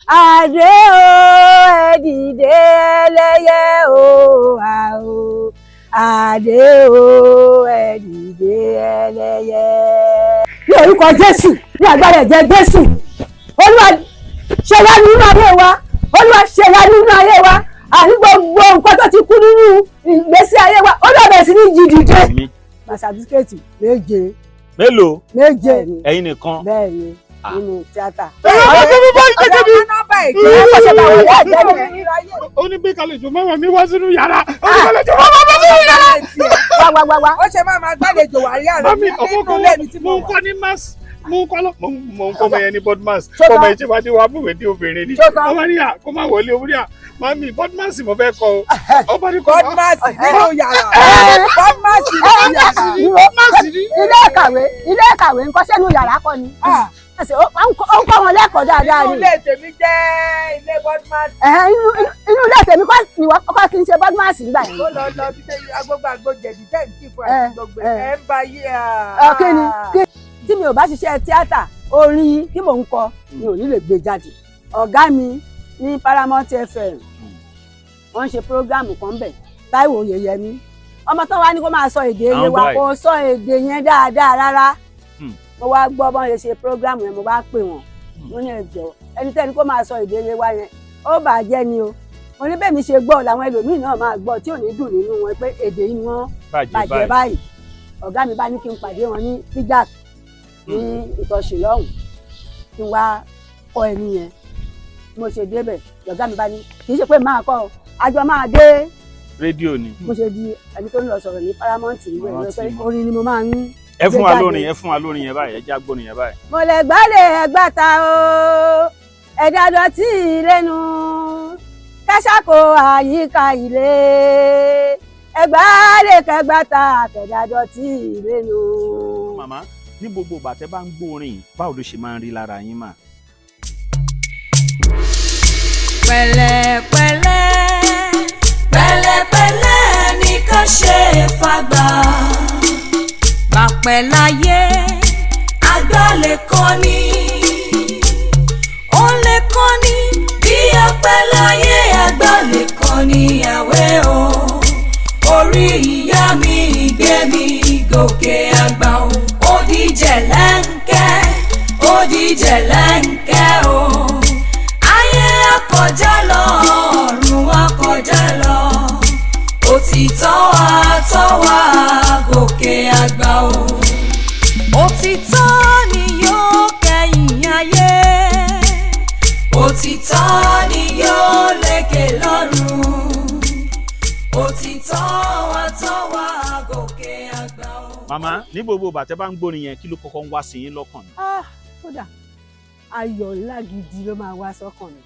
Àdé o, ẹ dìde ẹlẹ́yẹ o, àò. Àdé o, ẹ dìde ẹlẹ́yẹ. Ní orúkọ Jésù, ní agbára ẹ̀jẹ̀ Jésù, Olúwa ṣe wá nínú ayé wa. Olúwa ṣe wá nínú ayé wa. Àní gbogbo nǹkan tó ti kú nínú ìgbésí ayé wa, Olúwa bẹ̀rẹ̀ sí ní jí dìde. Mi. Certificate 7. Mélòó? 7. Ẹ̀yin nìkan? Bẹ́ẹ̀ ni, nínú tíátà. Nọ́mbà èké. Ẹ kò ṣe bá wọlé àjẹ́ mi. Ó ní bí kàlejò mọ́mọ́ mi wá sínú yàrá, ó ní kàlejò mọ́mọ́ mi wá sínú yàrá. Wá wá wá wá. Ó ṣe máa máa gbàlejò wà rí àrùn Mami, ọmọ nínú kan ilé mi tí mo mo ń wà. kọ́ ní mass, mo ń kọ́ lọ, mo ń kọ́ ọmọ yẹn ní board mass. Ṣó tán? Ọmọ yẹn tí wàá ti wá bùwé dé obìnrin ni. Ṣó tán? Ọmọ ní à kó má wọlé orí à, mami, board mass mo fẹ́ kọ́ o. Ọba ní kọ́. Godmas nínú yàrá. Godmas nínú yàrá. Board mass ni. Ilé ìkàwé nǹkan sẹ́nu yàrá kọ́ ni. Ó ń kọ́ wọn lẹ́kọ̀ọ́ dáadáa Inú ni. ilé tèmi jẹ́ ilé Godmas. Ẹ̀hẹ́n, inú ilé tèmi kọ́ ni wọ́n kọ́ kí n ṣe bọ́dúnmáàsì nígbà yẹn. Ó lọ lọ bí tẹ́lẹ̀ agbógbó àgbo jẹ̀dí tẹ̀ ń kí fún àti gbogbo ẹ̀ ń ba yí. Ẹ, kí ni kí tí mi ò bá ṣiṣẹ́ tíátà, orin tí mò ń kọ mi ò ní lè gbé jáde. Ọ̀gá mi ní Paramount FM, wọ́n ń ṣe program kan bẹ̀, Táíwò Oyèyẹmí, ọmọ tó wá ní kó máa sọ èdè Àwọn ilé wa boy. kò sọ èdè yẹn dáadáa rárá. Mo wá gbọ́ bọ́n ṣe ṣe program yẹn, mo bá pè wọ́n, mo ní ẹjọ́, ẹni tẹ́ni kó máa sọ èdè ilé wa yẹn, ó bàjẹ́ ni o. Mo ní bẹ́ẹ̀ mi ṣe gbọ́ làwọn ẹlòmíì náà máa gbọ́ tí ò ní dùn nínú wọn pé èdè yìí ni wọ́n bàjẹ́ bàjẹ́ báyìí. Báyìí, ọ̀gá mi bá ní kí n pàdé wọn ní pijak ní Ìtọ̀sí lọ́hùn, kí n wá kọ́ ẹni yẹn. Bí mo ṣe débẹ̀, ọ̀gá mi bá ní kì í ṣe pé máa kọ́ ọ, àjọ máa dé. Rédíò ni. Mo ṣe di ẹni tó ń lọ sọ̀rọ̀ ní Paramount níbẹ̀ lọ pé Paramount. orin ni mo máa ń Ẹ fún wa gbé jáde. lórin, ẹ fún wa lórin yẹn báyìí, ẹ já gbórin yẹn báyìí. Mo lè gbálẹ̀ ẹgbàta o, ẹ̀dá dọ̀tí lẹ́nu kẹ́sàkó àyíká ilé, ẹgbàálẹ̀ kẹgbàta kẹ̀dá dọ̀tí lẹ́nu. Màmá, ní gbogbo ìgbà tẹ́ bá ń gbórin yìí, báwo ló ṣe máa ń rí lára yín mà? Pẹ̀lẹ́pẹ̀lẹ́, pẹ̀lẹ́pẹ̀lẹ́ ní ká ṣe fàgbà bàpẹ̀ láyé, àgbà lè kọ́ ni, ó lè kọ́ ni bí apẹ́ láyé, àgbà lè kọ́ ni àwẹ̀ o. Orí ìyá mi gbé mi gòkè àgbà o, ó díjẹ lẹ́ńkẹ́, ó díjẹ lẹ́ńkẹ́ o. Ayé akọjá lọ, ọ̀run akọjá lọ, òtítọ́ àtọ́wà gòkè àgbà o. Òtítọ́ ni yóò kẹ́yìn ayé, òtítọ́ ni yóò lékè lọ́run, òtítọ́ àtọ́wà gòkè àgbà o. Màmá, ní gbogbo ìgbà tẹ́ bá ń gbórin yẹn, kí ló kọ́kọ́ ń wá sí yín lọ́kàn ni? Ah, kódà ayọ̀ ńlá gidi ló máa wá sọ́kàn mi.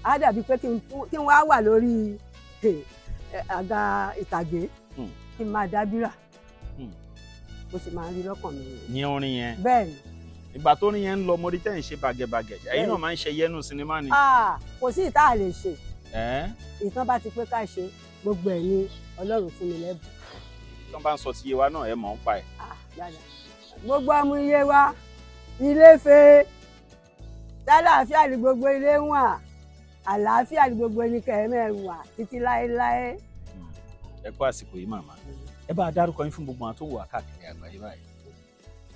Á dàbí pé kí n wá wà lórí àga ìtàgé, kí n máa dábìrà. Bó ṣe máa ń rí lọ́kàn mi nìyẹn. Ní orin yẹn? Bẹ́ẹ̀ ni. Ìgbà tó orin yẹn ń lọ, mo rí tẹ́ ń ṣe bàgẹ̀bàgẹ̀. Ẹ̀yin náà máa ń ṣe yẹnu sinimá ni? Ah, kò sí ìta lè ṣe. Ẹ́? Ìtàn bá ti pé ká ṣe, gbogbo ẹ̀ ni Ọlọ́run fún mi lẹ́bùn. Tí wọ́n bá ń sọ ti iye wa náà, ẹ mọ̀ ń pa ẹ̀. Ah, dáadáa. Gbogbo ọmọ iye wa ilé fe tálàáfíà ní gbogbo ilé ń wà, àlàáfíà ní gbogbo ẹni kẹrẹmẹ wà títí láéláé. Ẹ kú àsìkò yìí, màmá. Ẹ bá a dárúkọ yín fún gbogbo àwọn tó wà káàkiri àgbáyé báyìí.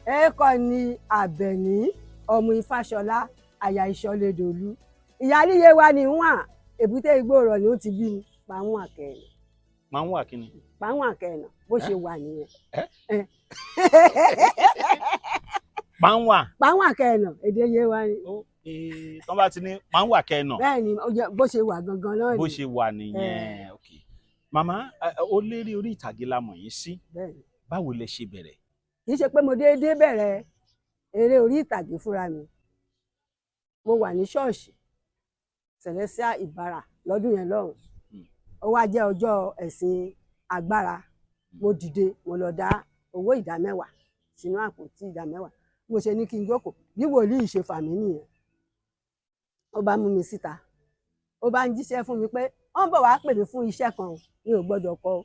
Ẹ̀kọ́ ni Àbẹ̀ní ọmọ Ifáṣọlá, àyà Ìṣọ̀lẹ̀dọ̀lú, ìyáníye wa ní wà, èbúté Igbó rọ̀ ni ó ti bí mi, pàwọn àkẹ́ẹ̀nà. Máa ń wà kí ni? Pàwọn àkẹ́ẹ̀nà, bó ṣe wà nìyẹn. Máa ń wà. Pàwọn àkẹ́ẹ̀nà, èdè yé wa ni. Tí wọ́n bá ti ní máa ń wà kẹ́ẹ̀nà. Bẹ́ẹ̀ ni, bó ṣe wà gangan náà Bó ni. ṣe wà nìyẹn. Ok, màmá, ó lérí orí ìtàgé la mọ̀ yín sí. Bẹ́ẹ̀ ni. Báwo lẹ ṣe bẹ̀rẹ̀? Kì í ṣe pé mo déédéé bẹ̀rẹ̀ eré orí ìtàgé fúnra mi. Mo wà ní ṣọ́ọ̀ṣì Celestial Ìbàrà lọ́dún yẹn lọ́hùn. Ó wá jẹ́ ọjọ́ ẹ̀sìn agbára. Mo dìde, mo lọ dá owó 10% sínú àpótí 10%. Mo ṣe ní kí n jókòó, bí wòlíì ṣe fà mí nìyẹn. Ó bá mú mi síta, ó bá ń jíṣẹ́ fún mi pé wọ́n ń bọ̀ wá pè mí fún iṣẹ́ kan, mi ò gbọ́dọ̀ kọ o.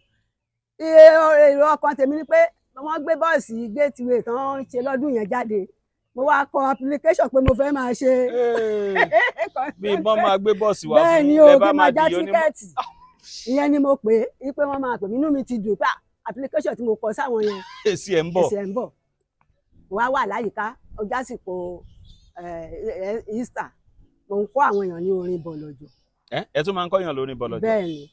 Èrò ọkàn tèmi ni pé wọ́n gbé bọ́ọ̀sì Gateway tán ń ṣe lọ́dún yẹn jáde. Mo wá kọ application pé mo fẹ́ máa ṣe. Bí ìbọn máa gbé bọ́ọ̀sì wá Bẹ́ẹ̀ fún ni yín, o, lẹ bá kí n máa máa já di onímọ̀. tíkẹ́ẹ̀tì. Ìyẹn ni mo pè é pé wọ́n máa pè mí. Inú mi ti dùn pé ah, application tí mo kọ sáwọn yẹn, Èsì ẹ̀ ń bọ̀. ẹsẹ̀ ń bọ̀. Wá wà láyìíká ọjà àsìkò Easter, mo ń kọ́ àwọn èèyàn ní orin bọ̀lọ̀jọ̀. Ẹ tún máa ń kọ́yàn lórí bọ̀lọ̀jọ̀? Bẹ́ẹ̀ ni,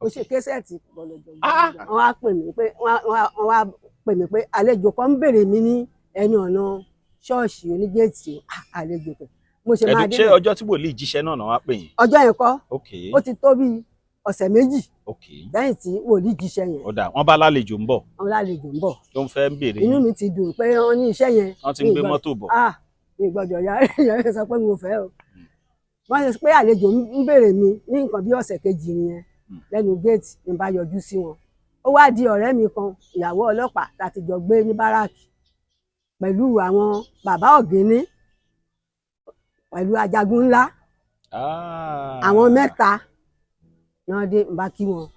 ó ṣe késẹ̀tì bọ̀lọ̀jọ̀. Ah! Wọ́n wá pè mí pé wọ́n wá pè mí pé àlejò kan ń béèrè mi ní ẹnu ọ̀nà ṣọ́ọ̀ṣì onígéètì. Ah, àlejò kan, mo ṣe máa Ẹ̀dùn, ṣé débẹ̀. ọjọ́ tí wòlíì jíṣẹ́ náà náà wá pè yín? Ọjọ́ yẹn kọ́. Ó ti tó bí ọ̀sẹ̀ 2 lẹ́yìn tí wòlíì jíṣẹ́ yẹn. Ó dà, wọ́n bá lálejò ń bọ̀. Wọ́n lálejò ń bọ̀. Tó ń fẹ́ ń béèrè Inú yín. mi ti dùn pé wọ́n ní iṣẹ́ yẹn. Wọ́n ti ń Mi gbé gbọ́dọ̀- mọ́tò bọ̀. Ah, mi gbọ́dọ̀ yá yẹn sọ pé mo fẹ́ o. Wọ́n ṣe pé àlejò ń béèrè mi ní nǹkan bí ọ̀sẹ̀ kejì nìyẹn. Lẹ́nu géètì ní bá yọjú sí wọn. Ó wá di ọ̀rẹ́ mi kan, ìyàwó ọlọ́pàá tá a ti jọ gbé ní báràkì, pẹ̀lú àwọn bàbá ọ̀gíní, pẹ̀lú ajagun ńlá. Àwọn mẹ́ta náà dé, ń bá kí wọn.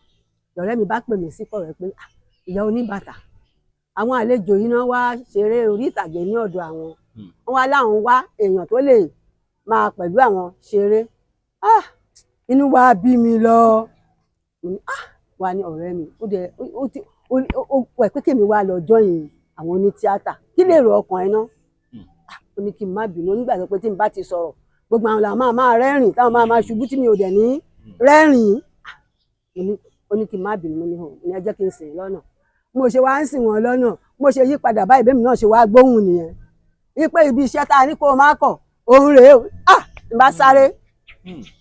Lọ̀rẹ́ mi bá pè mí sí kọ̀rẹ́ pé, "Ah, ìyá oníbàtà, àwọn àlejò yìí náà wá ṣeré orí ìtàgé ní ọ̀dọ̀ àwọn. Wọ́n wá láwọn wá èèyàn tó lè máa pẹ̀lú àwọn ṣeré." Ah, inú wa bí mi lọ. Mo ní, ah, wà ní ọ̀rẹ́ mi, ó dẹ̀ ó ti ó wẹ̀ pé kèmi wá lọ join àwọn onítíátà, kí lè rò ọkàn ẹ náà? Ah, ó ní kí n má bínú nígbà tó pé tí n bá ti sọ̀rọ̀, gbogbo àwọn làwọn máa máa rẹ́rìn, táwọn máa máa ṣubú, tí mi ò dẹ̀ ní rẹ́rìn. Ah, ó ní kí n má bínú. Mo ní hàn ní ẹ jẹ́ kí n sìn lọ́nà. Mo ṣe wá ń sìn wọ́n lọ́nà, mo ṣe yí padà báyìí, bẹ́ẹ̀ mi náà ṣe wá gbóhùn nìyẹn wípé ibi iṣẹ́ tá a ní kó o má kọ̀ òun rèé o. Ah, n bá sáré.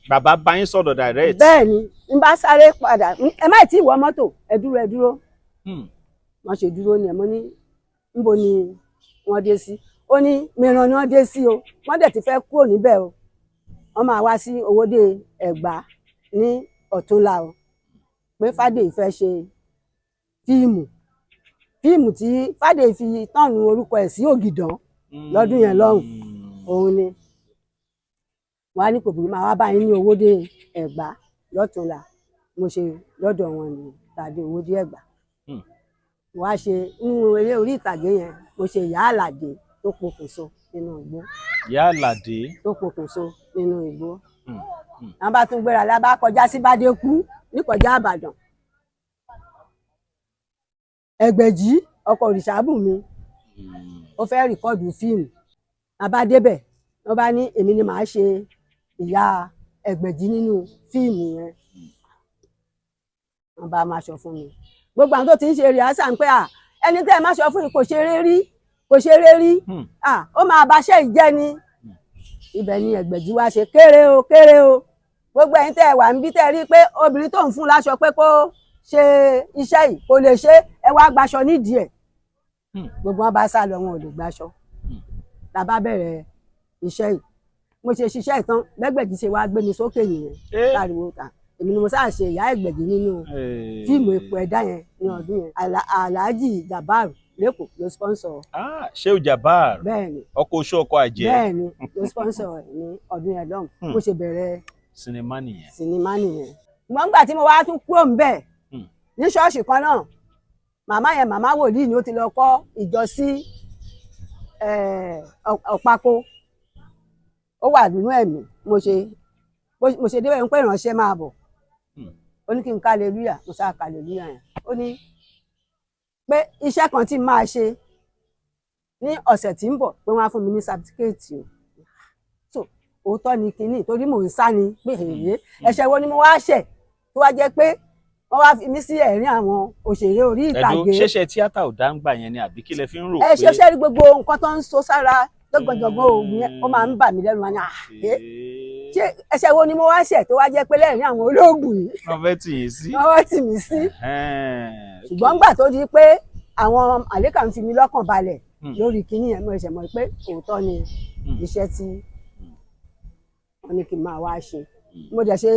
Bàbá bá yín sọ̀rọ̀ direct? Bẹ́ẹ̀ ni, n bá sáré padà. Ẹ má tí ì wọ mọ́tò, ẹ dúró, ẹ dúró. Wọ́n ṣe dúró ni ẹ̀. Mo ní níbo ni wọ́n dé sí? Ó ní Mìíràn ni wọ́n dé sí o, wọ́n dẹ̀ ti fẹ́ kúrò níbẹ̀ o, wọ́n máa wá sí Owódé Ẹ̀gbá ní ọ̀túnla o, pé Fádèyí fẹ́ ṣe fíìmù, fíìmù tí Fádèyí fi tọ́ọ̀nù orúkọ ẹ̀ sí Ògìdán lọ́dún yẹn lọ́hùn. Òun ni wọ́n á ní kò burú, máa wá báyìí ní Owódé Ẹ̀gbá lọ́túnla. Mo ṣe lọ́dọ̀ wọn ní tàdé Owódé Ẹ̀gbá. Wọ́n á ṣe nínú eré orí ìtàgé yẹn, mo ṣe ìyá Àlàdé tó pokùnso nínú igbó. Ìyá Àlàdé. Tó pokùnso nínú igbó. Wọ́n bá tún gbéra lábá kọjá sí Bádékú níkọjá Ìbàdàn. Ẹgbẹ̀jì ọkọ̀ Òrìṣàbùnmi ó fẹ́ record fíìmù. A bá débẹ̀, wọ́n bá ní èmi ni màá ṣe ìyá Ẹgbẹ̀jì nínú fíìmù yẹn. Wọ́n bá máa sọ fún mi, gbogbo àwọn tó ti ń ṣe rehearsal ń pẹ́ à, ẹni tẹ́ ẹ má sọ fún yìí kò ṣeré rí, kò ṣeré rí. À, ó máa baṣẹ́ ìjẹ́ ni. Ibẹ̀ ni Ẹgbẹ̀jì wá ṣe kéré o, kéré o. Gbogbo ẹ̀yin tẹ́ ẹ wà níbí, tẹ́ ẹ rí pé obìnrin tó ń fún láṣọ pé kó ṣe iṣẹ́ yìí kò lè ṣe, ẹ wá gbaṣọ nídìí ẹ̀. Gbogbo wọn bá sá lọ, wọn ò lè gbaṣọ. La bá bẹ̀rẹ̀ iṣẹ́ yìí. Mo ṣe ṣiṣẹ́ ìtàn, bẹ́gbẹ̀jì ṣe wá gbé mi sókè nìyẹn. Láriwo ta, èmi ni mo sáà ṣe ìyá Ẹgbẹ̀jì nínú fíìmù Epo Ẹ̀dá yẹn ní ọdún yẹn. Alhaji Jabbar lẹ́kọ̀ọ́ ló sponsor. Ah, Sheu Jabbar. Bẹ́ẹ̀ ni. Ọkọ̀ oṣù ọkọ̀ àjẹ́. Bẹ́ẹ̀ ni, ló sponsor ẹ̀ ní ọdún yẹn lọ́hùn. Mo ṣe bẹ̀rẹ̀ sinimá nìyẹn. Sinimá nìyẹn. Ṣùgbọ́n nígbà tí mo wá tún kúrò ńbẹ̀, ní ṣọ́ọ̀ṣì kan náà, màmá yẹn, màmá wòlíì ni, ó ti lọ kọ́ ìjọ sí Ọ̀pákó. Ó wà nínú ẹ̀mí. Mo ṣe débẹ̀ ń pé ìránṣẹ́ máa bọ̀. Ó ní kí n kálelúyà, mo sá kálelúyà yẹn. Ó ní pé iṣẹ́ kan tí máa ṣe ní ọ̀sẹ̀ tí ń bọ̀, pé wọ́n á fún mi ní certificate o. So òótọ́ ni kinní, torí mò ń sá ni pé èyí ẹ̀ṣẹ̀ wo ni mo wá ṣẹ̀ tó wá jẹ́ pé wọ́n wá fi mí sí ẹ̀rín àwọn òṣèré orí Ẹ̀dùn, ìtàgé? ṣẹ̀ṣẹ̀ tíátà ò dá ń gbà yẹn ni, àbí kí lẹ fi ń rò? Ẹ ṣe ṣe rí gbogbo nǹkan tó ń so sára lọ́gbọ̀njọ̀gbọ̀n oògùn yẹn, ó máa ń bà mí lẹ́nu. Wọn ni, "Ah, ṣé ẹ̀ṣẹ̀ wo ni mo wá ṣẹ̀ tó wá jẹ́ pé lẹ́rìn àwọn olóògùn yìí Wọ́n fẹ́ tì yín sí. wọ́n wá tì mí sí?" Ṣùgbọ́n nígbà tó di pé àwọn àlékà ń fi mi lọ́kàn balẹ̀ lórí kinní yẹn, mo ṣẹ̀ mọ̀ pé òótọ́ ni iṣẹ́ tí wọ́n ní kí n máa wá ṣe. Mo dẹ̀ ṣe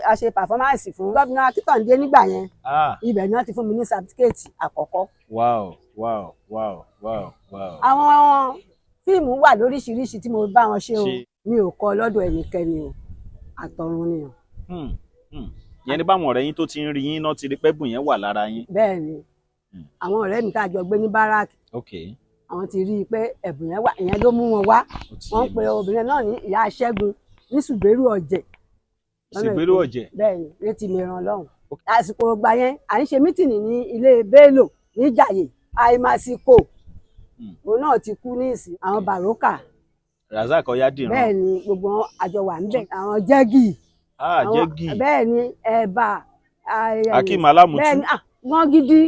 a ṣe performance fún gómìnà Akíntọ́ndé nígbà yẹn. Ibẹ̀ ni wọ́n ti fún mi ní certificate àkọ́kọ́. Àwọn fíìmù wà lóríṣiríṣi tí mo bá wọn ṣe o. Mi ò kọ́ lọ́dọ̀ ẹnikẹ́ni o, àtọ̀run ni o. Yẹn ní báwọn ọ̀rẹ́ yín tó ti ń rí yín náà ti rí pẹ́bùn yẹn wà lára yín. Bẹ́ẹ̀ ni. Àwọn ọ̀rẹ́ mi tá a jọ gbé ní báràkì, Àwọn ti rí i pé ẹ̀bùn yẹn wà, ìyẹn ló mú wọn wá. Ó ti Wọ́n yé ń pe mi. obìnrin náà ní Ìyá Ṣẹ́gun ní Ṣùgbẹ́rù Ọ̀jẹ̀ lọ́nà Ṣùgbẹ́rù Èkó. Ọ̀jẹ̀. Bẹ́ẹ̀ ni, létí mìíràn lọ́hùn. Àsìkò ìgbà yẹn à ń ṣe mítìnì ní ilé Bello níjàyè àìmásíkò. Òun náà ti kú ní ìsìn. Àwọn Baroka. Razak Ọ̀yádìran. Bẹ́ẹ̀ ni, gbogbo wọn àjọ wà ń bẹ̀. Àwọn Jẹ́gì. Ah, Jẹ́gì. Bẹ́ẹ̀ ni, Ẹ̀bà. Akeem Alámùtú. Bẹ́ẹ̀ ni, wọ́n gidi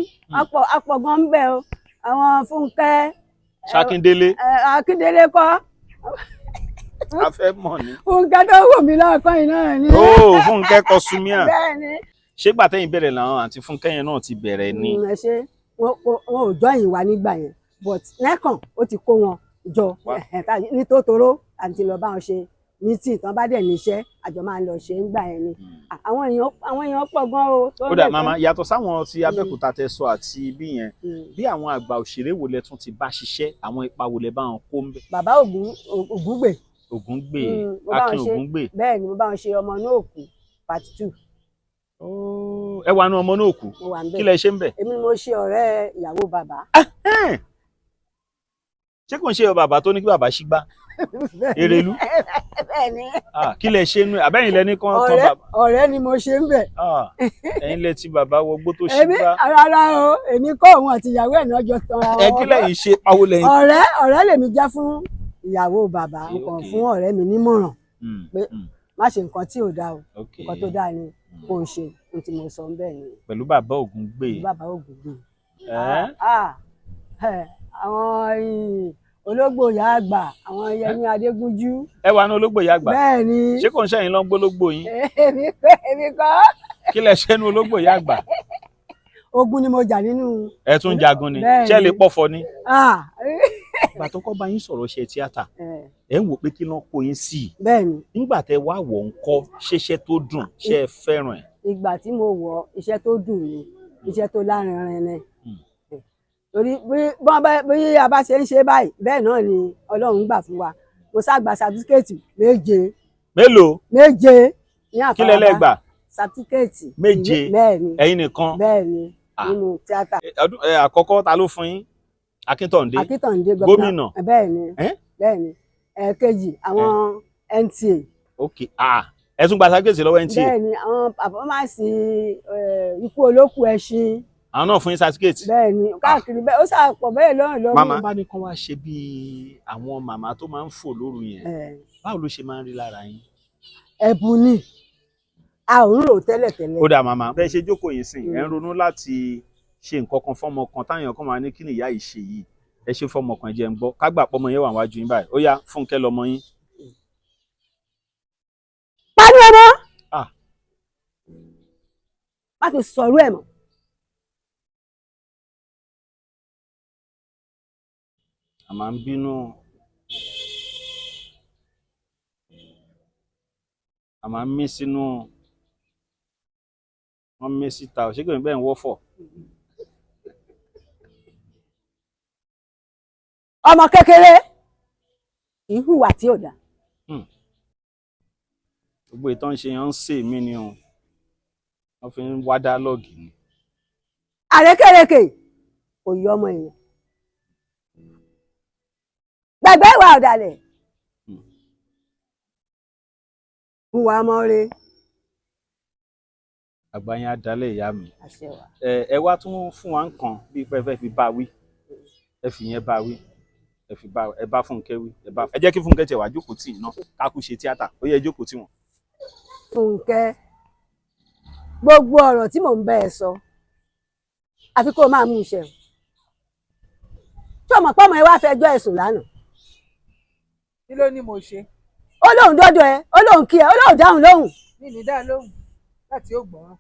apọ̀ gan ń bẹ̀ o. Àwọn Fúnkẹ́. Ṣakíndélé. Akíndélé kọ́. A fẹ́ mọ̀ ni. Fúnkẹ́ tó wò mí lọ́ọ̀kan yìí náà ni. Ó Fúnkẹ́ Kọsúmíà. Bẹ́ẹ̀ ni. Ṣé gbà tẹ́yìn bẹ̀rẹ̀ làwọn àǹtí Fúnkẹ́ yẹn náà ti bẹ̀rẹ̀ ni? Ẹ ṣe, wọn ò jọyìn wá nígbà yẹn, but lẹ́kàn ó ti kó wọn jọ ní tótoró àti lọ bá wọn ṣe mítì tán bá dẹ̀ níṣẹ́, àjọ máa ń lọ ṣe ń gbà yẹn ni. Àwọn èèyàn pọ̀ gan o. Ó dà màmá, yàtọ̀ sáwọn ti Abẹ́òkúta tẹ sọ àti bí yẹn, bí àwọn àgbà òṣèré wo lẹ tún ti bá ṣiṣẹ́, àwọn ipa wo lẹ bá wọn kó ń bẹ̀? Bàbá Ògúngbè. Ògúngbè, Akin Ògúngbè. Bẹ́ẹ̀ ni, mo bá wọn ṣe Ọmọ Inú Òkú part 2. Ẹ wà ní Ọmọ Inú Òkú? Mo wà ń bẹ̀. Kí lẹ ṣe ń bẹ̀? Èmi mo ṣe ọ̀rẹ́ ìyàwó bàbá. Ṣé kò ń ṣe bàbá tó ní kí bàbá ṣígbá? Erelu. Bẹ́ẹ̀ ni. Kí lẹ ṣe nú ẹ? Àbẹ́yìn lẹ ní kán tán bàbá. Ọ̀rẹ́ ni mo ṣe ń bẹ̀. Ẹ̀yin lẹ ti bàbá wọgbó tó ṣígbá. Rárá o, èmi kọ́, òun àti ìyàwó ẹ̀ náà jọ tan ara Ẹ kí lẹ̀yin ṣe pawó lẹ́yìn? Ọ̀rẹ́ lèmi jẹ́ fún ìyàwó bàbá, nǹkan fún ọ̀rẹ́ mi nímọ̀ràn pé má ṣe nǹkan tí ò dáa o, nǹkan tó dáa ni kò ṣe, ohun tí mo sọ ń bẹ̀ ni. Pẹ̀lú bàbá Ògúngbè. Pẹ̀lú bàbá Ògúngbè. Àwọn ológbò ìyá àgbà, àwọn Yẹmí Adégúnjú. Ẹ wà ní ológbò ìyá àgbà. Bẹ́ẹ̀ ni. Ṣé kò ń ṣẹ̀yìn ló ń gbólógbò yín? Èmi kọ́. Kí lẹ ṣe ní ológbò ìyá àgbà? Ogun ni mo jà nínú. Ẹ tún jagun ni? Ṣé lè pọ̀fọ̀ ni? Ìgbà tó kọ́ bá yín sọ̀rọ̀ ṣe tíátà, ẹ ń wò pé kí ló ń kó yín sí i. Bẹ́ẹ̀ ni. Nígbà tẹ wá wọ̀ ń kọ́, ṣeṣẹ́ tó dùn, ṣe é fẹ́ràn ẹ̀? Ìgbà tí mo wọ̀, iṣẹ́ tó dùn ni, iṣẹ́ tó lárinrin ni. Torí bí a bá ṣe ń ṣe báyìí, bẹ́ẹ̀ náà ni Ọlọ́run gbà fún wa. Mo ṣàgbà sàtífíkẹ́ẹ̀tì 7. Mélòó? 7 ní àfarabá. Kí lẹ lẹ gbà? Sàtífíkẹ́ẹ̀tì 7. Bẹ́ẹ̀ ni. Ẹ̀yin nìkan? Bẹ́ẹ̀ ni, nínú tíátà. Ọdún àkọ́kọ́ ta ló fún yín? Akíntọ̀ǹdé. Akíntọ̀ǹdé gómìnà. Bẹ́ẹ̀ ni, bẹ́ẹ̀ ni. Ẹ̀ẹ̀kejì àwọn NTA. Ok, ẹ tún gba sàtífíkẹ́ẹ̀tì lọ́wọ́ NTA. Bẹ́ẹ̀ ni, àwọn pàfọ́mánsì Ikú Olókù Ẹṣin. Àwọn náà fún yín sàtífíkẹ́ẹ̀tì. Bẹ́ẹ̀ ni, káàkiri bẹ́ẹ̀, ó ṣàpọ̀ bẹ́ẹ̀ lọ́rùn lọ́rùn. Màmá bá ní kán wá ṣe bíi àwọn màmá tó máa ń fò lóru yẹn, báwo ló ṣe máa ń rí lára yín? Ẹ̀bùn ni, a ò ń rò tẹ́lẹ̀tẹ́lẹ̀. Ó dà màmá, bẹ́ẹ̀ ṣe jókòó yìí sìn, ẹ̀ ń ronú láti ṣe nǹkan kan fọ́mọ kan táyàn kan máa ní kí ni ìyá yìí ṣe yìí, ẹ ṣe fọ́mọ kan, jẹ́ ń gbọ́ kágbà pọ́mọ yẹn wà wájú yín báyìí. Ó yá, Fúnkẹ́ lọmọ yín. Pàdé ọmọ má ti sọ̀rọ̀ ẹ̀ mọ́. A máa ń bínú, a máa ń mí sínú, wọ́n mí síta, ṣé kò ní bẹ́ẹ̀ ń wọ́fọ̀. Ọmọ kékeré kì í hùwà tí ò dáa. Gbogbo ìtàn ṣe yẹn ń sè mí ni o, wọ́n fi ń wá dálọ́ọ̀gì ni. Àrékèrèkè kò yọ ọmọ èèyàn gbẹgbẹ ìwà ọ̀dàlẹ̀ hùwà ọmọ rẹ. Àgbà yẹn á dalẹ̀ ìyá mi. Ẹ wá tún fún wa nǹkan bíi pé ẹ fẹ́ fi bá wí, ẹ fi yẹn bá wí, ẹ fi bá ẹ bá Fúnkẹ́ wí, ẹ bá ẹ jẹ́ kí Fúnkẹ́ tiẹ̀ wá jókòó tì náà kákú ṣe tíátà, ó yẹ jókòó tì wọ́n. Fúnkẹ́, gbogbo ọ̀rọ̀ tí mò ń bá ẹ sọ, àfi kó o máa mú iṣẹ́ o. Tí o mọ̀ pọ́mọ ẹ wá fẹjọ́ ẹ̀sùn lánàá? Kí ló ní mo ṣe? Ó lóun dọ́dọ̀ ẹ, ó lóun kí ẹ, ó lóun dáhùn lóhùn. Mi ní dá lóhùn láti ó gbọ́n.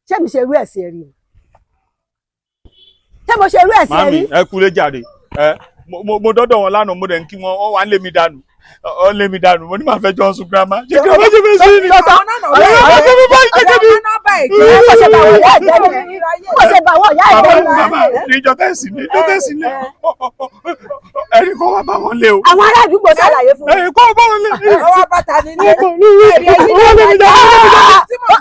Ṣé mi ṣe irú ẹ̀ sí ẹ rí? Ṣé mo ṣe irú ẹ̀ sí ẹ rí? Màámi, ẹ kúlé jàre. Ẹ mo dọ́dọ̀ wọn lánàá, mo dẹ̀ ń kí wọn, wọ́n wá ń lé mi dànù, ọ lé mi dànù, mo ní màá fẹ́ jọ sùn girama. Ṣé kí wọ́n ṣe fẹ́ sí ni? Tọ́tọ́ kò ṣe bá wọ̀ ìyá ẹ̀jẹ̀ ni, kò ṣe bá wọ̀ ìyá ẹ̀jẹ̀ ni. Bàbá, níjọ tẹ̀sí, níjọ tẹ̀sí ní ẹni kọ́ wá bá wọn lé o. Àwọn ará àdúgbò ṣàlàyé fún mi. Ẹni kọ́ bá wọn lé. Ọwọ́ bàtà ni ní. Ẹ̀rí ẹ̀rí lé mi dànù.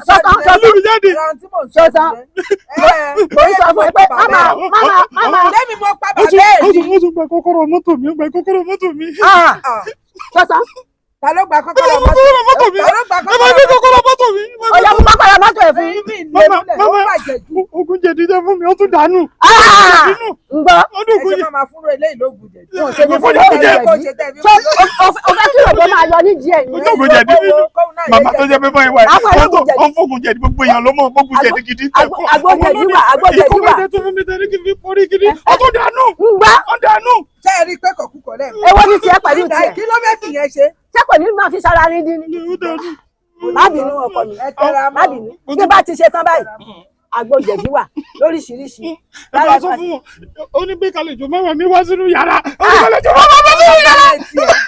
Sọ́tàn, sọ Ó lé mi jáde. nìyẹn. Ohun tí mò ń sọ Sọ́tàn. nìyẹn. Mo ń sọ fún ẹ pé má máa má máa má máa. Lẹ́mi mo pa Ó tún bàbá ẹ̀ ó ni. tún ó tún gba kọ́kọ́rọ́ mọ́tò mi, ó gba kọ́kọ́rọ́ mọ́tò mi. Ah, Ah, Sọ́tàn, Ta ló gba Ó gba kọ́kọ́rọ́ mọ́tò? kọ́kọ́rọ́ mọ́tò mi. Ta ló gba Ẹ bá gbé kọ́kọ́rọ́ mọ́tò? kọ́kọ́rọ́ mọ́tò mi. ó yẹ mú kọ́kọ́rọ́ mọ́tò ẹ̀ fún. Mi lè Mama, múlẹ̀, ó mama. bàjẹ́ jù. Ogun jẹ̀dí jẹ́ fún mi, ó tún dànù. Ah, Inú ń gbọ́. ó dùn Ẹ kú ṣe yìí. máa máa fúnra eléyìí lóògùn jẹ̀dí. Mo ṣe ní fún Ogun lóògùn jẹ̀dí. Kó jẹ̀dí. ṣe tẹ́ fi Ṣé o fẹ́ kí ògbó máa yọ nídìí ẹ̀ ni? Ojú ogun jẹ̀dí nínú. Màmá tó jẹ́ pé báyìí wáyé, Àwọn wọ́n tó ológun jẹ̀dí. wọ́n fógun jẹ̀dí, gbogbo èèyàn ló mọ̀ gbógun jẹ̀dí gidi. Àgbo jẹ̀dí wà, àgbo jẹ̀dí wà. Ìkókó tó fún mi tẹ́lẹ̀ kí n fi porí gidi. Ó tún dànù. Ń gbọ́. Ó dànù. Ṣé ẹ rí i pé kọ̀kúkọ̀ lẹ́nu? Èwo ni tiẹ̀ pẹ̀lú tiẹ̀? Kí ló fẹ́ fìyẹn ṣe? Ṣé kò ní máa fi sára rí dín ní? Ó dànù. Má bínú ọkọ mi, Ẹ tẹra má mọ́. bínú. Bí bá ti ṣe tán báyìí, àgbo jẹ̀dí wà lóríṣiríṣi. Ẹ bá sọ fún wọn, ó ní pé kàlejò mẹ́wàá mi wá sínú yàrá. Ó ní kàlejò mẹ́wàá mi wá sínú yàrá.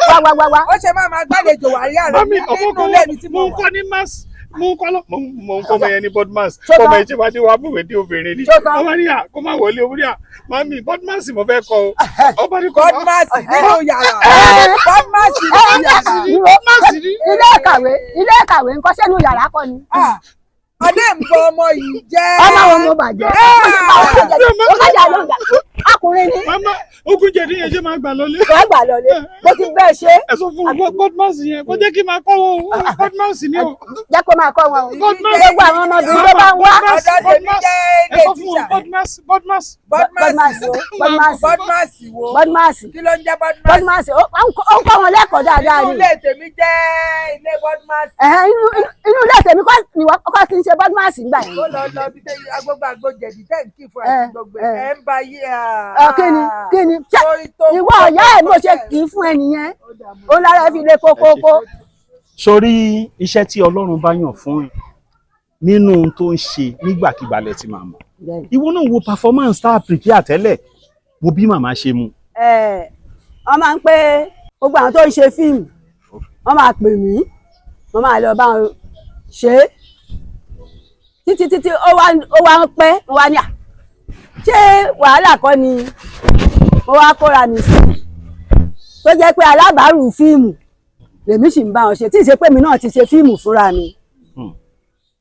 Wá wá wá wá. Ó ṣe máa máa gbàlejò wà rí àrùn Mami, ọmọ nínú kan ilé mi tí mo mo ń wà. kọ́ ní mass, mo ń kọ́ lọ mo ń kọ́ ọmọ yẹn ní board mass. Ṣó tán? Ọmọ yẹn tí wàá dé wàá bùwé dé obìnrin ni. Ṣó tán? Ọmọ ní à kó má wọlé orí à mami, board mass mo fẹ́ kọ́ o. Ọba ní kọ́ Bọ́dmáàsì nínú yàrá. Bọ́dmáàsì nínú yàrá. mass ni. Ilé ìkàwé ńkọ́ sẹ́nu yàrá kọ́ ni. Ah, Ọdẹ ń bọ ọmọ yìí jẹ́. Ọmọ wo mo bàjẹ́? Ó kájà ló ń jà. Ọkùnrin ni Mama, ogun jẹ̀dí yẹn ṣe máa gbà lọlé. wàá gbà lọlé. Mo ti bẹ́ẹ̀ ṣe. Ẹ sọ fún un board mass yẹn kó jẹ́ kí n máa kọ́ wọn o, board mass ni o. Jẹ́ kó máa kọ́ wọn o. Board mass. Gbogbo àwọn ọmọbìnrin tó bá ń wá. Ọ̀dọ́ tèmi jẹ́ Ẹ ilé sọ fún tíṣà. wọn board mass, board mass. Bọ́dmáàsì wo? Bọ́dmáàsì. Bọ́dmáàsì wo? Bọ́dmáàsì. Kí ló ń jẹ́ bọ́dmáàsì? Bọ́dmáàsì. Ó ń kọ́ wọn lẹ́kọ̀ọ́ dáadáa Inú ni. ilé tèmi jẹ́ ilé bọ́dmáàsì. Ẹ̀hẹ́n, inú ilé tèmi kọ́ ni wọ́n kọ́ kí n ṣe bọ́dmáàsì ńgbà yẹn. Ó lọ lọ bí tẹ́ agbógbó àgbo jẹ̀dí tẹ́ ń kí fún àti gbogbo ẹ̀. Ẹ ń ba yí. Ẹ, kí ni kí ni ṣé ìwọ ọ̀yá ẹ̀ bó ṣe kì í fún ẹ nìyẹn ó lára ẹ fi lé kókókó. Sórí iṣẹ́ tí Ọlọ́run bá yàn fún ẹ nínú ohun tó ń ṣe nígbàkigbà lẹ ti máa mọ̀. Ìwọ náà wo performance tá a prepare tẹ́lẹ̀, wo bí màmá ṣe mu. Ẹ, wọ́n máa ń pé gbogbo àwọn tó ń ṣe fíìmù wọ́n máa pè mí, wọ́n máa lọ bá wọn ṣe é títí títí ó wá ń pẹ́. Mo wá ní à ṣé wàhálà kọ́ ni mo wá kóra mi sí, tó jẹ́ pé alábàárù fíìmù lèmi sì ń bá wọn ṣe, tí ì ṣe pé mi náà ti ṣe fíìmù fúnra mi.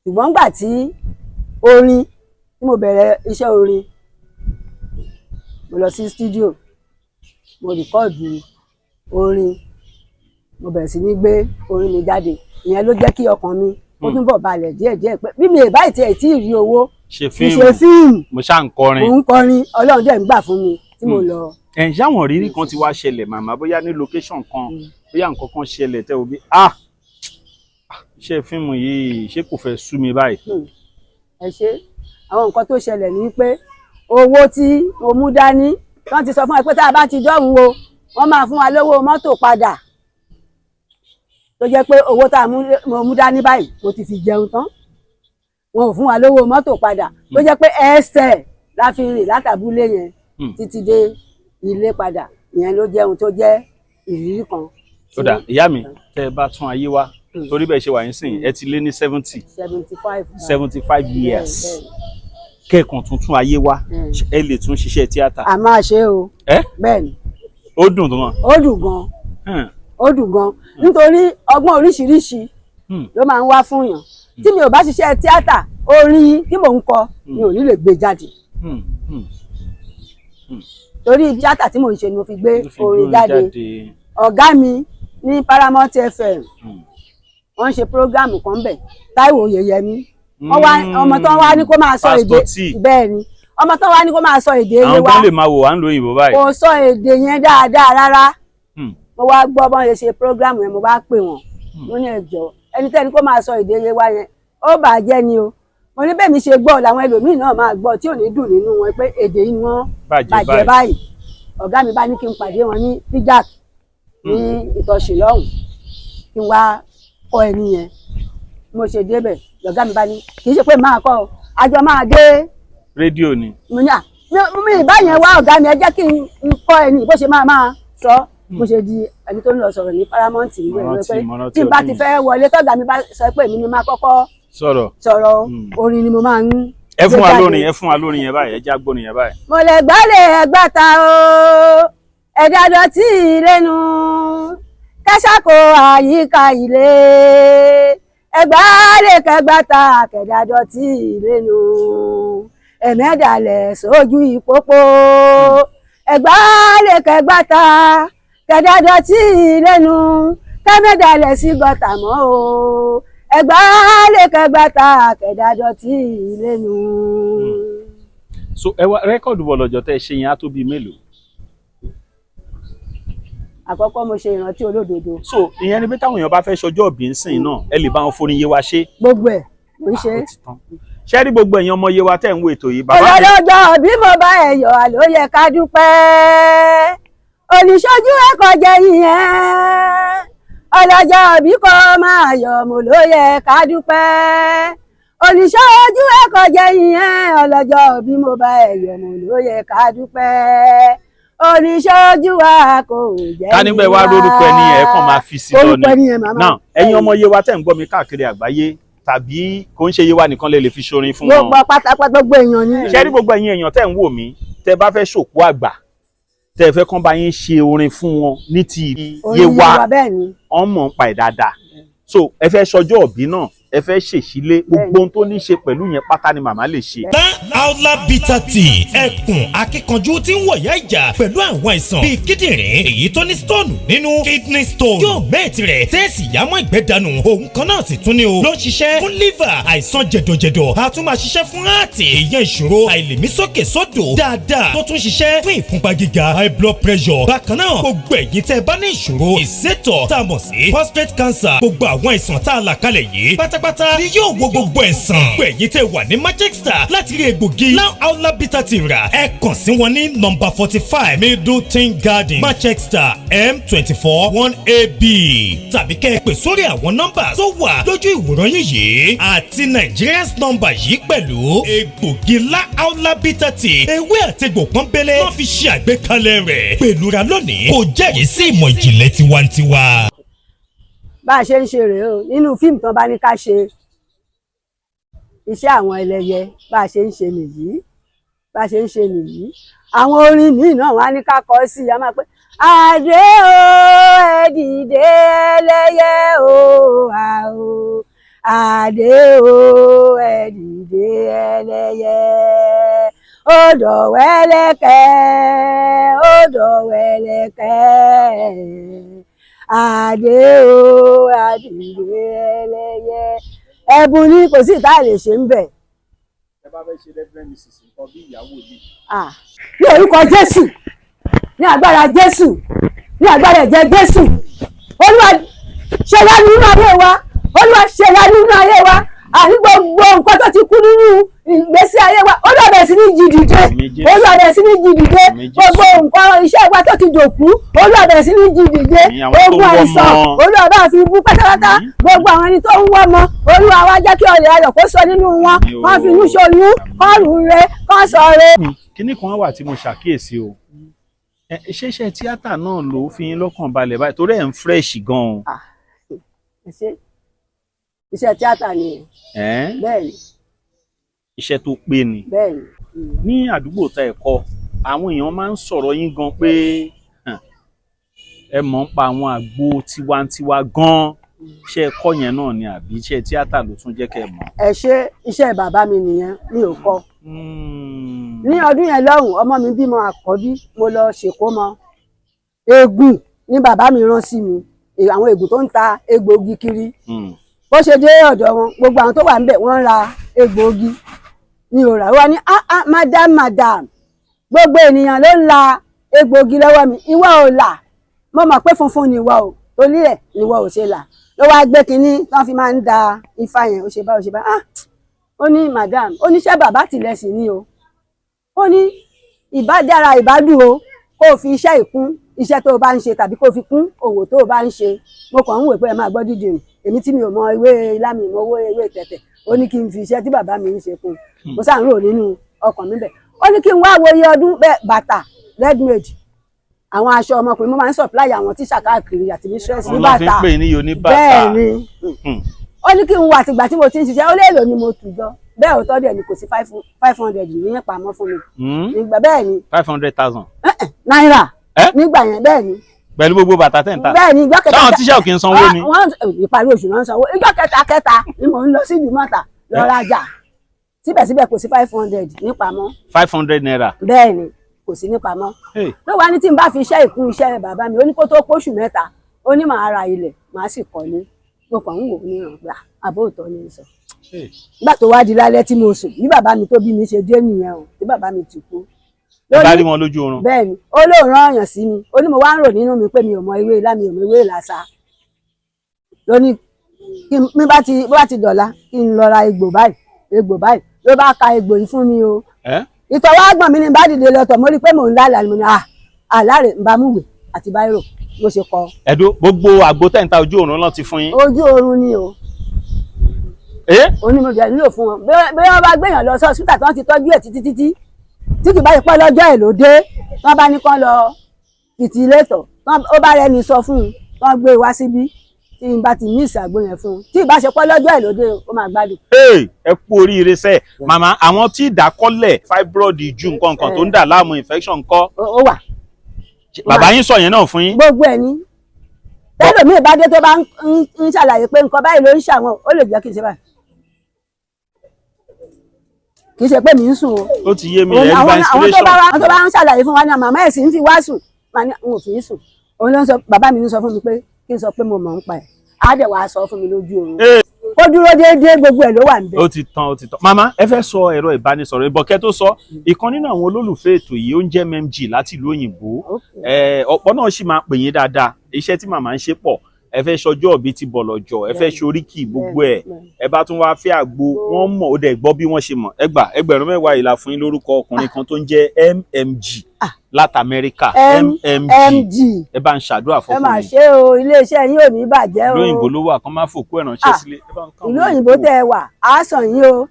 Ṣùgbọ́n gbà tí orin tí mo bẹ̀rẹ̀ iṣẹ́ orin, mo lọ sí studio, mo record orin, mo bẹ̀rẹ̀ sí ní gbé orin mi jáde. Ìyẹn ló jẹ́ kí ọkàn mi ó túnbọ̀ balẹ̀ díẹ̀díẹ̀ pé bí mi ì báyìí tiẹ̀ tí ì rí owó Ṣe fi fíìmù ṣe fíìmù, mo ṣáà ń kọrin. mò ń kọrin, Ọlọ́run dẹ̀ ń gbà fún mi tí mo lọ. Ẹ̀ ń ṣáwọn rírí kan ti wá ṣẹlẹ̀ màmá, bóyá ní location kan, bóyá nǹkan kan ṣẹlẹ̀ tẹ́ o bí ah ah, iṣẹ́ fíìmù yìí ṣé kò fẹ́ sú mi báyìí? Ẹ ṣe, àwọn nǹkan tó ṣẹlẹ̀ ni pé owó tí mo mú dání, wọ́n ti sọ fún wa pé tá a bá ti dọ́hùn o, wọ́n máa fún wa lówó mọ́tò padà, tó jẹ́ pé owó tá a mo mú dání báyìí mo ti fi jẹun tán. Wọn ò fún wa lówó mọ́tò padà, tó jẹ́ pé ẹsẹ̀ la fi rìn látàbúlé yẹn títí dé ilé padà. Ìyẹn ló jẹ́ ohun tó jẹ́ ìrírí kan. Ó dà, ìyá mi, tẹ́ ẹ bá tún ayé wá, torí bẹ́ẹ̀ ṣe wà yín sìn, ẹ ti lé ní 70. 75. 75 years, kẹ́ẹ̀kan tuntun ayé wá, ẹ lè tún ṣiṣẹ́ tíátà? A máa ṣe o. Ẹ Bẹ́ẹ̀ ni. Ó dùn tó mọ́. Ó dùn gan, ó dùn gan, nítorí ọgbọ́n oríṣiríṣi ló máa ń wá fún yàn. Tí mi ò bá ṣiṣẹ́ tíátà, orin tí mò ń kọ mi ò ní lè gbé jáde, torí tíátà tí mò ń ṣe ni mo fi gbé Ló fi orin gbórin jáde. Ọ̀gá mi ní Paramount FM, wọ́n ń ṣe program kan bẹ̀, Táíwò Oyèyẹmí. Wọ́n wá ọmọ tó wá ní kó máa sọ èdè. Pastor T. Bẹ́ẹ̀ ni, ọmọ tó wá ní kó máa sọ èdè ilé Àwọn wa gan lè máa wò wá ń lo òyìnbó báyìí. kò sọ èdè yẹn dáadáa rárá. Mo wá gbọ́ bọ́n ṣe ṣe program yẹn, mo bá pè wọ́n, mo ní ẹjọ́, ẹni tẹ́ni kó máa sọ èdè yẹn wá yẹn, ó bàjẹ́ ni o. Mo ní bẹ́ẹ̀ mi ṣe gbọ́ làwọn ẹlòmíì náà máa gbọ́ tí ò ní dùn nínú wọn pé èdè yìí ni wọ́n Bàjẹ́ bàjẹ́ báyìí. báyìí. Ọ̀gá mi bá ní kí n pàdé wọn ní pijak ní Ìtọ̀sí lọ́hùn, kí n wá kọ́ ẹni yẹn. Bí mo ṣe débẹ̀, lọ̀gá mi bá ní kì í ṣe pé máa kọ́ ọ, àjọ máa dé Rédíò ni. Mo ní à mi ìbá yẹn wá, ọ̀gá mi, ẹ jẹ́ kí n kọ́ ẹni bó ṣe máa máa sọ. Bó ṣe di ẹni tó ń lọ sọ̀rọ̀ ní Paramount nígbà Mo yẹn rántí, pé mo rántí tí n bá ọdún ti yìí. fẹ́ wọlé, tọ́gà mi bá sọ pé èmi ni máa kọ́kọ́ Sọ̀rọ̀. sọ̀rọ̀, orin ni mo máa ń Ẹ fún gbé wa jáde. lórin, ẹ fún wa lórin yẹn báyìí, ẹ já gbórin yẹn báyìí. Mo lè gbálẹ̀ ẹgbàta o, ẹ̀dá dọ̀tí lẹ́nu kẹ́sàkó àyíká ilé. Ẹgbàá lè kẹgbàta kẹdàdọ̀tí lẹ́nu, ẹ̀mẹ́dàlẹ̀ sójú ìpópó. Ẹgbàá lè kẹgbàta kẹdàdọ̀tí lẹ́nu, kẹ́mẹ́dàlẹ̀ sí gọ́tà mọ́ o. Ẹgbàá lè kẹgbàta kẹdàdọ̀tí lẹ́nu. So ẹ wá record bọ̀lọ̀jọ̀ tẹ́ ẹ ṣe yẹn, á tó bíi mélòó? Àkọ́kọ́, mo ṣe Ìrántí Olódodo. So ìyẹn ni pé táwọn èèyàn bá fẹ́ ṣọjọ́ ìbí ń sìn náà, ẹ lè bá wọn forin Yewa ṣe? Gbogbo ẹ̀ mo ń ṣe. Ó ti tán. Ṣé rí gbogbo èèyàn ọmọ Yewa tẹ́ ń wo ètò yìí, bàbá mi Olọ́lọ́jọ́ bí mo bá ẹ yọ̀, àló yẹ ká dúpẹ́. Oníṣojú ẹ̀kọ́ jẹ́ ìyẹn. Ọlọ́jọ́ bí kò máa yọ̀, mo ló yẹ ká dúpẹ́. Oníṣojú ẹ̀kọ́ jẹ́ ìyẹn. Ọlọ́jọ́ bí mo bá ẹ yọ̀, mo ló yẹ ká dúpẹ́. Oníṣojú wa kò jẹ́. Ká nígbà wá lórúkọ ẹni yẹn, ẹ kàn máa fi sí lọ Orúkọ ni. ẹni yẹn, màmá. Náà, ẹ̀yin ọmọ Yewa tẹ́ ń gbọ́ mi káàkiri àgbáyé, tàbí kò ń ṣe Yewa nìkan lè fi ṣorin fún wọn. Gbogbo pátápátá, gbogbo èèyàn ni. Ṣé rí gbogbo ẹ̀yin èèyàn tẹ́ ń wò mí, tẹ́ bá fẹ́ ṣòkú àgbà, tẹ́ fẹ́ kán bá yín ṣe orin fún wọn ní ti Orin Yewa, Yewa, bẹ́ẹ̀ ni. Ọmọ ń pa ẹ̀ dáadáa. So ẹ fẹ́ ṣọjọ́ òbí náà, ẹ fẹ́ ṣèṣílé, gbogbo ohun tó ní ṣe pẹ̀lú yẹn pátá ni màmá lè ṣe. Aula Bitter Tea, ẹkùn akíkanjú tí ń wọ̀yá ìjà pẹ̀lú àwọn àìsàn bíi kíndìnrín èyí tó ní stone nínú, kidney stone, yóò mẹ́ẹ̀tì rẹ̀ tẹ́ẹ̀sì yámọ́ ìgbẹ́ dànù. Òun kan náà sì tún ní o ló ń ṣiṣẹ́ fún liver, àìsàn jẹ̀dọ̀jẹ̀dọ̀, a tún máa ṣiṣẹ́ fún heart, ìyẹn ìṣòro àìlèmísókè sódò dáadáa, tó tún ṣiṣẹ́ fún ìfúnpá gíga, high blood pressure. Bákan náà, gbogbo ẹ̀yin tẹ́ ẹ bá ní ìṣòro ìsétọ̀ tá a mọ̀ sí prostate cancer, gbogbo àwọn àìsàn tá a là kalẹ̀ yìí pátápátá ni yóò wo gbogbo ẹ̀sán. Gbogbo ẹ̀yin tẹ́ wà ní Manchester láti rí egbògi Now Aula Bitter Tea rà, ẹ kàn sí wọn ní nọ́mbà 45 Middleton Garden, Manchester, M24 1AB, tàbí kẹ́ ẹ pè sórí àwọn nọ́mbà tó wà lójú ìwòran yín yìí àti Nigerians nọ́mbà yìí pẹ̀lú. Egbògi La Aula Bitter Tea, ewé àtegbò pọ́nbélé wọ́n fi ṣe àgbékalẹ̀ rẹ̀. Pẹ̀lú ra lónìí, kò jẹ́rìí sí ìmọ̀ ìjìnlẹ̀ tiwantiwa. Bá a ṣe ń ṣe rèé o. Nínú fíìmù tán bá ní ká ṣe iṣẹ́ àwọn ẹlẹ́yẹ, bá a ṣe ń ṣe nìyí, bá a ṣe ń ṣe nìyí. Àwọn orin míì náà wọ́n á ní ká kọ sí i, a máa pé: àdé o, ẹ dìde ẹlẹ́yẹ o, àò àdé o, ẹ dìde ẹlẹ́yẹ, ó dọ̀wẹ́lẹ́kẹ́, ó dọ̀wẹ́lẹ́kẹ́, àdé o, àdìde ẹlẹ́yẹ. Ẹ̀bùn ni, kò sí ìta lè ṣe ń bẹ̀. Ẹ bá fẹ́ ṣe Reverend Mrs nǹkan bí ìyàwó yìí. Ah, ní orúkọ Jésù, ní agbára Jésù, ní agbára ẹ̀jẹ̀ Jésù, Olúwa ṣe ìyanu nínú ayé wa. Olúwa ṣe ìyanu nínú ayé wa. Àní gbogbo nǹkan tó ti kú nínú ìgbésí ayé wa, Olúwa bẹ̀rẹ̀ sí ní jí dìde. Àmín Jésù. Olúwa bẹ̀rẹ̀ sí ní jí dìde. Àmín Jésù. Gbogbo nǹkan iṣẹ́ wa tó ti dòkú, Olúwa bẹ̀rẹ̀ sí ní jí dìde. Àmín, àwọn tó ń Ogun wọ́ àìsàn, ọmọ. Olúwa bá fi bú pátápátá. Àmín. Gbogbo àwọn ẹni tó ń wọ́ ọmọ, Olúwa wá jẹ́ kí ọ̀rẹ́ ayọ̀ kó sọ nínú wọn. Àmín o. Kán fi inú ṣoyún, kán rù re, kán sọ re. Kinní kan wà tí mo ṣàkíyèsí o. Ṣé iṣẹ́ tíátà náà ló fi yín lọ́kàn balẹ̀ báyìí, torí ẹ̀ ń fresh gan-an? Ṣe iṣẹ́ tíátà ni. Ẹ́n? Bẹ́ẹ̀ ni. Iṣẹ́ tó pé ni. Bẹ́ẹ̀ ni. Ní àdúgbò tá ẹ̀ kọ́, àwọn èèyàn máa ń sọ̀rọ̀ yín gan pé ẹ mọ̀ ń pa àwọn àgbo tiwantiwa gan. Ṣé ẹ kọ́ yẹn náà ni, àbí iṣẹ́ tíátà ló tún jẹ́ kẹ́ ẹ mọ̀? Ẹ ṣe, iṣẹ́ bàbá mi nìyẹn, mi ò kọ́. Ní ọdún yẹn lọ́hùn, ọmọ mi bímọ àkọ́bí, mo lọ ṣèkómọ. Eégún ní bàbá mi rán sí mi, àwọn eégún tó ń ta egbòogi kiri. Bó ṣe dé ọ̀dọ̀ wọn, gbogbo àwọn tó wà níbẹ̀ wọ́n ń ra egbòogi, mi ò rà. Wọ́n ní, "Ah ah, madam, madam, gbogbo ènìyàn ló ń la egbòogi lọ́wọ́ mi, ìwọ ò là. Mo mọ̀ pé funfun ni ìwọ ò torí ẹ̀ ni ìwọ ò ṣe là." Ló wá gbé kinní tí wọ́n fi máa ń da ifá yẹn, ó ṣe bá, ó ṣe bá. Ah, ó ní, "Madam," ó ní, "ṣé bàbá tìlẹ̀ sí ni o?" Ó ní, "Ìbá dára, ìbádùn o, kó o fi iṣẹ́ ìkún iṣẹ́ tó o bá ń ṣe, tàbí kó o fi kún òwò tó o bá ń ṣe." Mo kàn ń wò pé ẹ máa gbọ́ dídì rìn, èmi tí mi ò mọ ewé ilá, mi mọ owó ewé tẹ̀tẹ̀. Ó ní kí n fi iṣẹ́ tí bàbá mi ń ṣe kún. Mo sáà ń rò nínú ọkàn mi bẹ̀. Ó ní kí n wá wo iye ọdún bẹ́ẹ̀, bàtà ready-made, àwọn aṣọ ọmọkùnrin, mo máa ń supply àwọn tíṣà káàkiri àti mistress ní Òun ló fi ń bàtà. pè ní oníbàtà. Bẹ́ẹ̀ ni. Ó ní kí n wo àtìgbà tí mo ti ń ṣiṣẹ́, ó léèlò ni mo tù jọ bẹ́ẹ̀. Òótọ́ dẹ̀ ni, kò sí 500 ní ìpamọ́ fún mi nígbà bẹ́ẹ̀ ni. 500,000? Náírà. Eh? Nígbà yẹn, bẹ́ẹ̀ ni. Pẹ̀lú gbogbo bàtà tẹ̀ ń tà. Bẹ́ẹ̀ ni, ìjọ́ kẹta. Táwọn tíṣà ò kí ń sanwó ni. Wọ́n ìparí oṣù náà ń sanwó. Ìjọ́ kẹta kẹta ni mò ń lọ sí Ìdúmọ̀tà lọ rajà. Síbẹ̀síbẹ̀ kò sí 500 nípamọ́. ₦500. Bẹ́ẹ̀ ni, kò sí nípamọ́. Hey. Ló wá ní tí n bá fi iṣẹ́ ìkún iṣẹ́ bàbá mi, ó ní kó tó póṣù 3, ó ní màá ra ilẹ̀, màá sì kọ́lé. Mo kàn ń wò ó níran pé àbó òótọ́ ni sọ. Hey. Nígbà tó wá di lálẹ́ tí mo sùn, bí bàbá mi tó bí mi ṣe dé nìyẹn o, tí bàbá mi ti kú. Ẹ bá rí wọn lójú oorun. Bẹ́ẹ̀ ni, ó lóun rán ọ̀yàn sí mi, ó ní mo wá ń rò nínú mi pé mi ò mọ ewé ilá, mi ò mọ ewé ìlàsà. Ló ní kí mi bá ti bó bá ti dọ̀la kí n lọ ra egbò báyìí, egbò báyìí. Ló bá ka egbò yìí fún mi o. Ìtọ̀ wá gbọ̀n mi ní bá dìde lọ́tọ̀, mo rí i pé mò ń lálàá ni, mo ní àlá rè, ń bá múwèé àti báírò mo ṣe kọ. Ẹ̀dó gbogbo àgbo tẹ̀ ń ta ojú oorun lọ́n ti fún yín. Ojú oorun ni o. Onímọ̀jẹ̀ nílò fún wọn. Bí wọ́n bá gbéyàn lọ sí hospital tí wọ́n ti tọ́jú ẹ̀ títí títí tí kì bá yẹ pé lọ́jọ́ ẹ̀ ló dé, wọ́n bá ní kán lọ fìtílétọ̀, ó bá rẹni sọ fún un, wọ́n gbé e wá síbí, tí n bá ti ní ìṣàgbó yẹn fún un, tí ì bá ṣe pé lọ́jọ́ ẹ̀ ló dé, ó máa gbádùn. Ẹ kú oríire sẹ́ màmá. Àwọn tí ìdákọ́lẹ̀ fibroid ju nǹkan kan tó ń dà láàmú infection kọ́. Ó wà. Bàbá yín sọ yẹn náà fún yín. Gbogbo ẹ̀ ní tẹ́lòmíì bá dé tó bá ń ṣàlàyé pé nǹkan báyìí ló ń ṣàwọn, ó lè jẹ́ kí n ṣe báyìí. Kì í ṣe pé mi ń sùn o. Ó ti yé mi, ẹ gba inspiration. Àwọn tó bá ń ṣàlàyé fún wa ní màmá ẹ̀ sì ń fi wá sùn, màá ní n ò fi í sùn. Òun ló ń sọ, bàbá mi ń sọ fún mi pé kí n sọ pé mo mọ̀ ń pa ẹ̀. Á dẹ̀ wá sọ fún mi lójú oorun. Ó dúró déédéé, gbogbo ẹ̀ ló wà níbẹ̀. Ó ti tán, ó ti tán. Màmá, ẹ fẹ́ sọ ẹ̀rọ ìbánisọ̀rọ̀ ìbọ̀kẹ́ tó sọ ìkan nínú àwọn olólùfẹ́ ètò yìí, ó ń jẹ́ MMG láti ìlú òyìnbó. Ọ̀pọ̀ náà sì máa pè yín dáadáa. Iṣẹ́ tí màmá ń ṣe pọ̀. Ẹ fẹ́ ṣọjọ́ òbí ti bọ̀ lọ́jọ́, ẹ fẹ́ ṣoríkì gbogbo ẹ̀, ẹ bá tún wáá fẹ́ àgbo, wọ́n mọ̀ ó dẹ̀ gbọ́ bí wọ́n ṣe mọ̀. Ẹ gbà 10,000 yìí la fún yín lórúkọ ọkùnrin kan tó ń jẹ́ MMG láti Amẹ́ríkà. MMG, ẹ bá ń ṣàdúrà Ẹ mà fọkùnrin. ṣe o, iléeṣẹ́ yín ò ní bàjẹ́ o. Ìlú òyìnbó ló wà, kán má fòkú ẹ̀ ránṣẹ́ sílé. Ìlú òyìnbó tẹ́ ẹ wà á sàn yín o,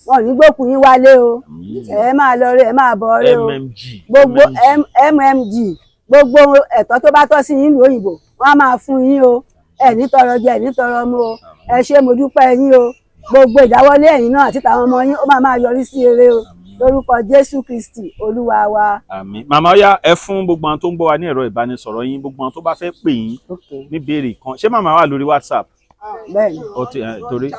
wọn ò ní gbókùn yín wálé o. Ẹ máa lọ rẹ, ẹ máa bọ̀ rẹ o. Gbogbo MMG, gbogbo ẹ̀tọ́ tó bá tọ́ sí yín ìlú òyìnbó, wọ́n á máa fún yín o. Ẹ ní tọrọ jẹ, ẹ ní tọrọ mu o. Ẹ ṣé, mo dúpẹ́ yín o. Gbogbo ìdáwọ́lé ẹ̀yin náà àti tàwọn ọmọ yín, ó máa máa yọrí sí eré o, lórúkọ Jésù Kristi Olúwa wa. Àmín. Màmá, ó yá, ẹ fún gbogbo àwọn tó ń gbọ́ wa ní ẹ̀rọ ìbánisọ̀rọ̀ yín, gbogbo àwọn tó bá fẹ́ pè yín níbèrè kan. Ṣé màmá wà lórí WhatsApp? Bẹ́ẹ̀ni. Ó ti torí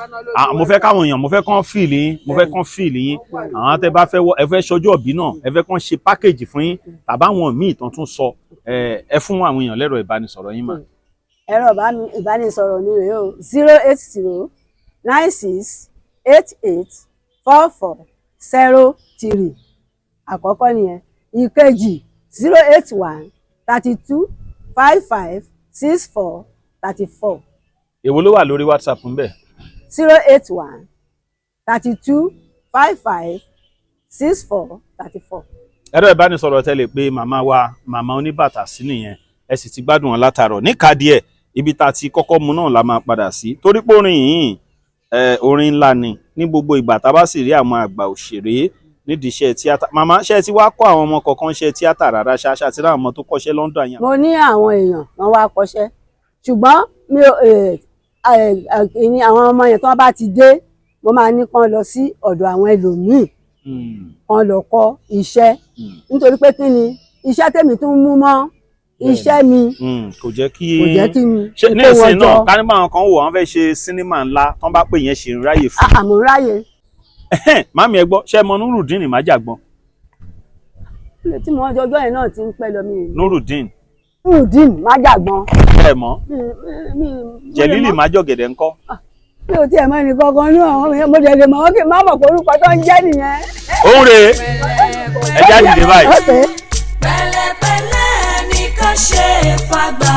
mo fẹ́ káwọn èèyàn, mo fẹ́ kán fìlì yín, mo fẹ́ kán fìlì yín. Àwọn tẹ́ bá fẹ́ wọ, ẹ fẹ́ ṣọjọ́ òbí náà, ẹ fẹ́ kán ṣe pákéjì fún yín, tàbáwọn míì tán tún sọ, ẹ fún àwọn èèyàn lẹ́rọ ìbánisọ̀rọ̀ yín mà. Ẹ̀rọ ìbánisọ̀rọ̀ mi rèé o: 08096884403. Àkọ́kọ́ nìyẹn. Ìkejì, 08132556434. Èwo ló wà lórí WhatsApp ń bẹ̀? 08132556434. Ẹ̀rọ ìbánisọ̀rọ̀ tẹ́ lè pé màmá wa, màmá oníbàtà sí nìyẹn. Ẹ sì ti gbádùn wọn látàárọ̀. Níkàdí ẹ̀, ibi tá a ti kọ́kọ́ mu náà la máa padà sí, torí pé orin yìí, orin ńlá ni. Ní gbogbo ìgbà tá a bá sì rí àwọn àgbà òṣèré nídìí iṣẹ́ tíátà, màmá, ṣé ẹ ti wá kọ́ àwọn ọmọ kọ̀ọ̀kan iṣẹ́ tíátà rárá ṣáṣá àti láwọn ọmọ tó kọ́ṣẹ́ London yẹn? Mo ní àwọn èèyàn wọn wá kọ́ṣẹ́, ṣùgbọ́n mi ò ní àwọn ọmọ yẹn. Tí wọ́n bá ti dé, mo máa ní kán lọ sí ọ̀dọ̀ àwọn ẹlòmíì, kán lọ kọ́ iṣẹ́, nítorí pé kí ni iṣẹ́ tèmi tún mú mọ́ iṣẹ́ mi. Kò jẹ́ kí Kò jẹ́ kí n ṣe ní kó wọn ìsìn náà jọ. ká nígbà kan wò wọ́n fẹ́ ṣe sinimá ńlá, tán bá pè yẹn, ṣe ń ráyè fún. Àmọ́ ráyè. Màmí, ẹ gbọ́, ṣé ẹ mọ Nurudeen Májàgbọ́n? Tí mo ọjọ́ yẹn náà ti ń pẹ́ lọ mi. Nurudeen. Nurudeen Májàgbọ́n. Ẹ mọ̀? Jẹ̀lílì Májọ̀gẹ̀dẹ̀ ńkọ́? Mi ò tiẹ̀ mọ ẹnì kankan ní àwọn yẹn. Mo dẹ̀ lè mọ̀ wọ́n, kí n má mọ̀ pé orúkọ tó ń jẹ́ nìyẹn. Òun rèé, ẹ já dìde báyìí. Pẹ̀lẹ́pẹ̀lẹ́ ní ká ṣe fàgbà.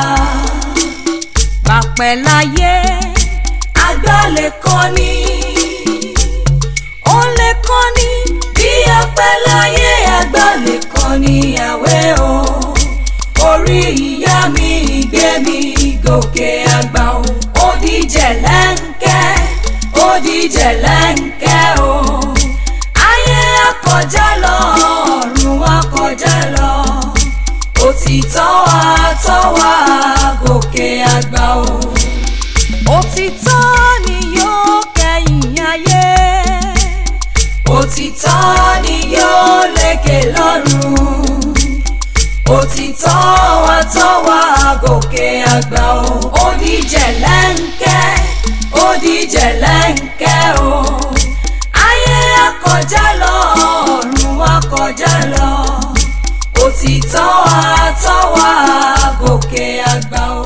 Bàpẹ̀ láyé, àgbà lè kọ́ ni. Ó lè kọ́ ni bí apẹ̀ láyé, àgbà lè kọ́ ni àwẹ̀ o. Orí ìyá mi gbé mi gòkè àgbà o. Ó díjẹ̀ lẹ́ńkẹ́, ó díjẹ̀ lẹ́ńkẹ́ o. Ayé akọjá lọ, ọ̀run akọjá lọ. Òtítọ́ àtọ́wà gòkè àgbà o. Òtítọ́ ni yóò kẹ́yìn ayé. Òtítọ́ ni yóò lékè lọ́run. Òtítọ́ àtọ́wà. tọ́ wa gòkè àgbà o.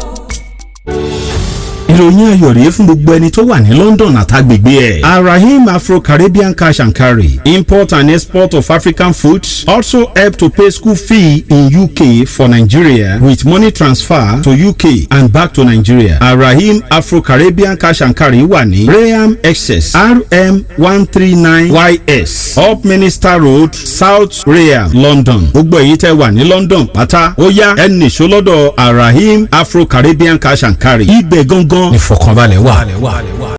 Ìròyìn ayọ̀ rèé fún gbogbo ẹni tó wà ní London àtàgbègbè ẹ̀. Arahim Afro-Caribbean Cash and Carry, import and export of African foods, also help to pay school fee in UK for Nigeria with money transfer to UK and back to Nigeria. Arahim Afro-Caribbean Cash and Carry wà ní Rainham, Essex, RM 139 YS, Upminster Road, South Rainham, London. Gbogbo èyí tẹ́ wà ní London pátá, ó yá, ẹ nìṣó lọ́dọ̀ Arahim Afro-Caribbean Cash and Carry. Ibẹ̀ gangan ìfọ̀kànbalẹ̀ wà.